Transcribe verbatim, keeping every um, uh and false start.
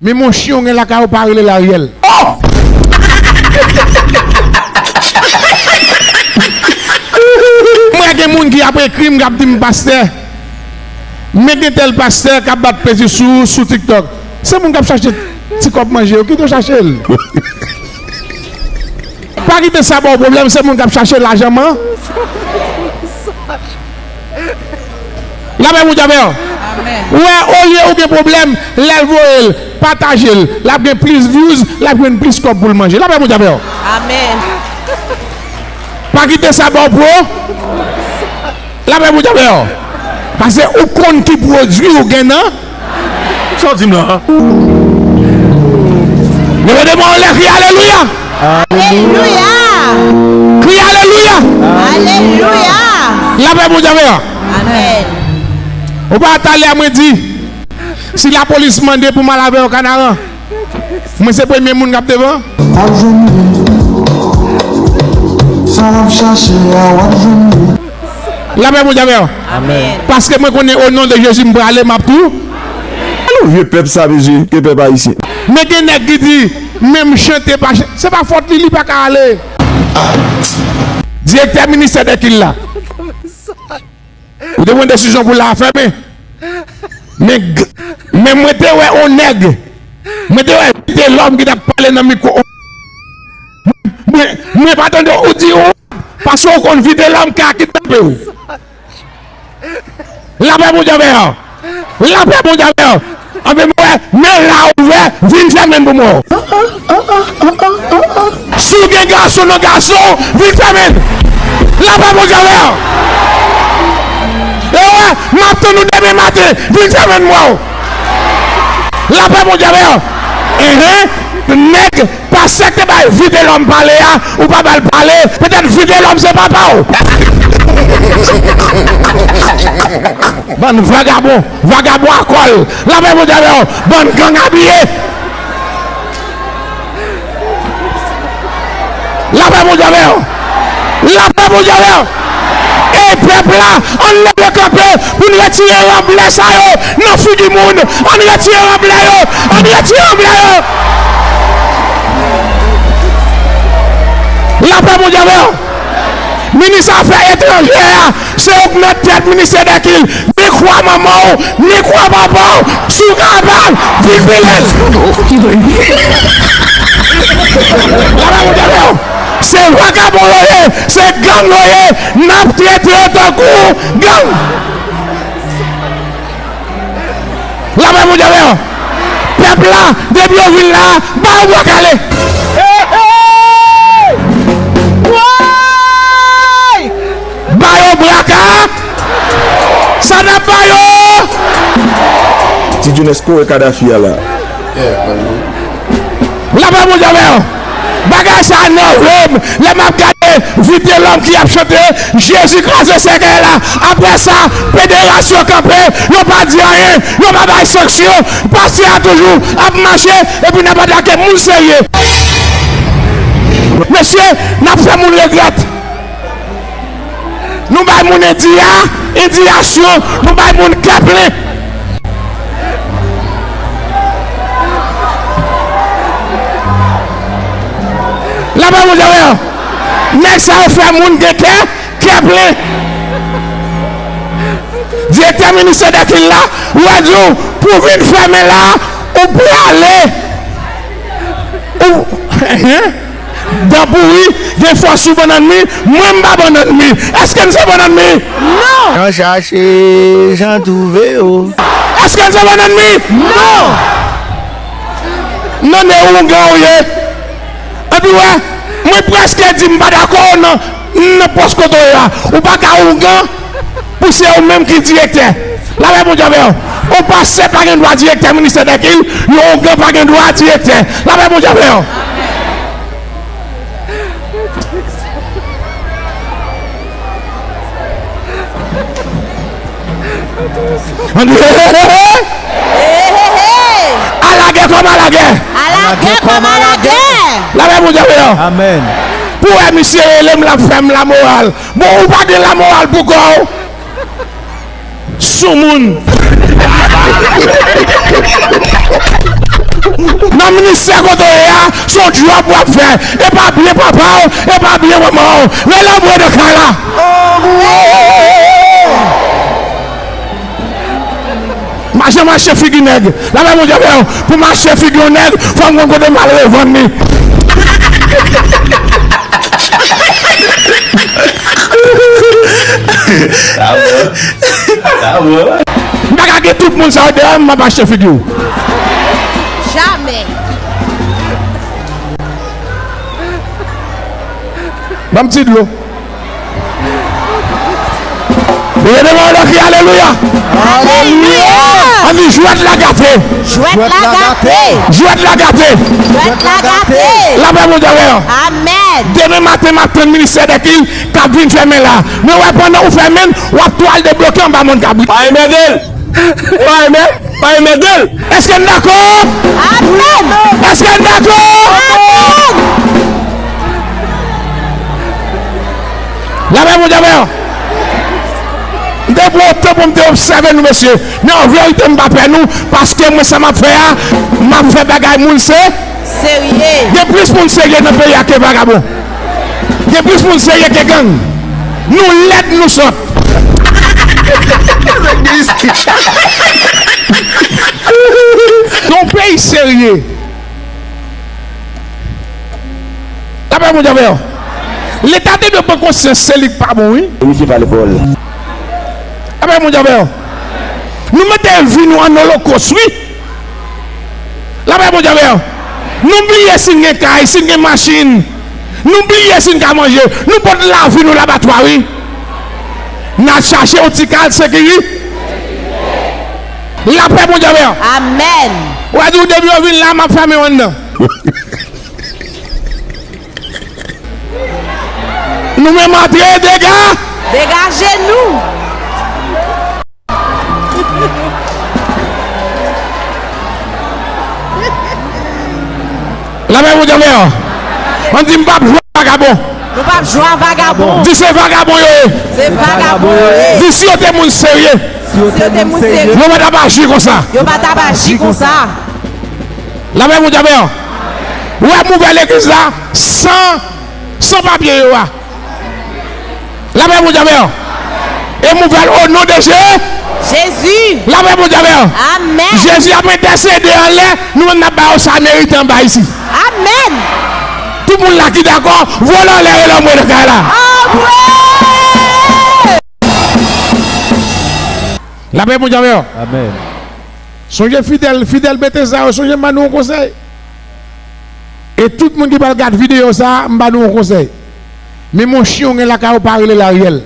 Men mon chyen w gen lakay ou pa rele l Ariel. Oh! M wè gen moun ki ap ekri m, k ap di m, "Pastè, men gen tèl pastè k ap bat plezi sou, sou TikTok." Se moun k ap chache ti kòb manje yo, kite yo chache l. Pa kite sa ba w pwoblèm, se moun k ap chache lajan man. Lapè Bondye avè w. Amèn. Ou wè, olye ou gen pwoblèm, lè l voye l, pataje l, l ap gen plis views, l ap jwenn plis kòb pou l manje. Lapè Bondye avè w. Amèn. Pa kite sa ba w pwo. Lapè Bondye avè w. Paske ou konn ki pwodui ou gen nan. Sa w di m la? Leve de men w anlè, kriye alelouya! Alelouya! Kriye alelouya! Alelouya! Lapè Bondye avè w. Amèn. Ou pa talè mwen di, si lapolis mande pou m al avè w Kanaran, mwen se premye moun k ap devan. W ap jwenn li. Sa w ap chache a, w ap jwenn li. Lapè Bondye avè w. Amèn. Paske mwen konnen o non de Jezi m prale, m ap tou. Alò, vye pèp sa, mesye, ke pèp ayisyen. Men gen nèg ki di, menm chante pa ch-, se pa fòt li, li pa ka ale. Direktè ministè dèkil la. Ou te pran desizyon pou la fèmen. Men, g-, men mwen te wè on nèg. Mwen te wè Vitelòm ki t ap pale nan mikwo. Mwen, mwen pa tande ou di ou, paske ou konn Vitelòm ka kidnape w. Lapè Bondye avè w. Lapè Bondye avè w. Anben mwen wè, men la ouvè, vin fèmen pou mwen. Si w gen gason nan gason, vin fèmen. Lapè Bondye avè w. E wè, m ap tann ou demen maten, vin fèmen mwen. Lapè Bondye avè w. Enhen, nèg Pastè k te bay Vitelòm pale a, ou pa ba l pale, petèt Vitelòm se papa w. Bann vagabon, vagabon a kòl. Lapè Bondye avè w, bann gang abiye. Lapè Bondye avè w. Lapè Bondye avè w. Ey pèp la, ann leve kanpe pou n retire ranblè sa yo nan figi moun. Ann retire ranblè yo. Ann retire ranblè yo. Lapè Bondye avè w. Minis afè etranjè a, se ou k nan tèt ministè dèkil. Ni kwa manman w, ni kwa papa w, si w kapab, vin pile l. Lapè Bondye avè w. Se vagabon yo ye, se gang yo ye, n ap trete yo tankou gang. Lapè Bondye avè w. Pèp la, depi yo vin la, ba yo bwa kale. Hey, hey! Woy! Ba yo bwa ka-, sa n ap ba yo? Ti Djounès kore Kadafi a la. Lapè Bondye avè w. Bagay sa nève m. Lè m ap gade Vitelòm ki ap chante, Jezi kraze sèkèy la. Apre sa, pederasyon kanpe, yo pa di anyen, yo pa bay sanksyon. Pastè a toujou ap mache, epi n ap atake moun serye. Mesye, n ap fè moun regrèt. Nou bay moun endya-, endiyasyon, nou bay moun kè plen. Lapè Bondye avè w. Nèg sa yo fè moun gen kè, kè plen. Direktè ministè dèkil la, ou wè di w, pou vin fèmen la, ou prale. Ou, dan pouri, gen fòs sou bannann mi, mwen m pa bannann mi. Èske n se bannann mi? Non. Jan chache, jan twouve yo. Èske n se bannann mi? Non. Non, e ougan ou ye. Epi wè, mwen prèske di m pa dakò nan, nan pòs kote w ye a. Ou pa ka ougan pou se ou menm ki direktè. Lapè Bondye avè w. Yon pastè pa gen dwa direktè ministè dèkil, yon ougan pa gen dwa direktè. Lapè Bondye avè w. Ann di, hey, hey, hey! Alagè kòm alagè! Alagè kòm alagè! Lapè Bondye avè w. Amèn. Pou wè misye rele m, l ap fè m lamoral. Bon, ou pa gen lamoral pou kò w. Soumoun. Nan ministè kote w ye a, se yon djòb w ap fè. E pa byen papa w, e pa byen manman w. Rele anmwe nan kay la. M pa janm achte figi nèg. Lapè Bondye avè w. Pou m achte figi yon nèg, fò m konn kote m al revann li. Sa bon. Sa bon. M pa ka gen tout moun sa yo dèyè m, m ap achte figi w. Jamè. Ban m ti dlo. Leve men w lè w kriye alelouya. Alelouya. Ann di jwèt la gate. Jwèt la gate. Jwèt la gate. Jwèt la gate. Lapè Bondye avè w. Amèn. Demen maten m ap tann ministè Dèkil k ap vin fèmen la. Men wè pandan ou fèmen l, w ap tou al debloke anba mòn kabrit. Pa enmède l. Pa enmè-, pa enmède l. Èske n dakò? Amèn. Èske n dakò? Amèn. Lapè Bondye avè w. M te pran yon tan pou m te obsève nou, mesye. Men an verite, m pa pè nou, paske mwen, sa m ap fè a, m ap fè bagay moun se. Serye. Gen plis moun serye nan peyi a ke vagabon. Gen plis moun serye ke gang. Nou lèd, nou sòt. Yon peyi serye. Lapè Bondye avè w. Leta te dwe pran konsyans, se li k pa bon, wi. Misye pale pawòl. Lapè Bondye avè w. Nou mete vi nou an olokòs, wi. Lapè Bondye avè w. Nou bliye si n gen kay, si n gen machin. Nou bliye si n ka manje. Nou pot lavi nou labatwa, wi. N al chache yon ti kal sekiri. Lapè Bondye avè w. Amèn. Ou wè di w depi yo vin la, m ap fèmen w anndan. Nou menm antre, dega. Degaje nou. Lapè Bondye avè w. Ann di m p ap jwe ak vagabon. Nou p ap jwe ak vagabon. Di se vagabon yo ye. Se vagabon yo ye. Di si yo te moun serye. Si yo te moun serye. Yo pa t ap aji konsa. Yo pa t ap aji konsa. Lapè Bondye avè w. Ou wè mouvè legliz la san, san papye yo a. Lapè Bondye avè w. E mouvè l o non de Je-, Jezi. Lapè Bondye avè w. Amèn. Jezi ap entèsede anlè, nou menm n ap ba yo sa merite anba isi. Amèn. Tout moun la ki dakò, voye l anlè, rele anmwe nan kay la. Anmwe. Lapè Bondye avè w. Amèn. Sonje fidèl, fidèl Betesda yo, sonje m ba nou yon konsèy. E tout moun ki pral gad videyo sa a, m ba nou yon konsèy. Menm yon chen w gen lakay ou, pa rele l Ariel.